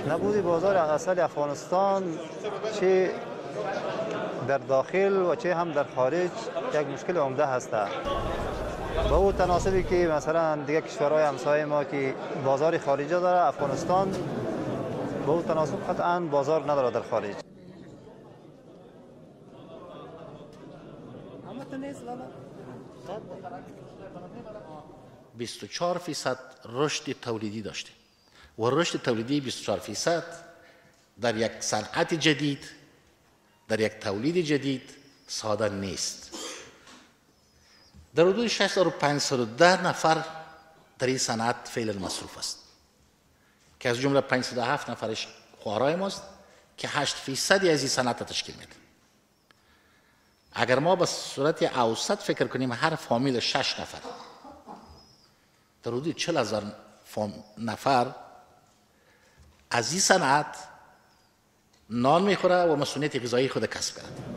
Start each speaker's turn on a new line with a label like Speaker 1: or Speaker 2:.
Speaker 1: نبود بازار عسل افغانستان چه در داخل و چه هم در خارج یک مشکل عمده هست. با او تناسبی که مثلا دیگه کشورهای همسایه ما که بازار خارجی داره، افغانستان با او تناسب قطعا بازار نداره در خارج.
Speaker 2: 24% رشد تولیدی داشتیم و رشد تولیدی 24% در یک صنعت جدید، در یک تولید جدید ساده نیست. در حدود 6510 نفر در این صنعت فعلا مصروف است که از جمله 507 نفرش خواهرای ماست که 8% از این صنعت تشکیل میده. اگر ما به صورت اوسط فکر کنیم هر فامیل 6 نفر، در حدود 40,000 نفر از این صنعت نان میخوره و مسئولیت غذایی خود کسب کرد.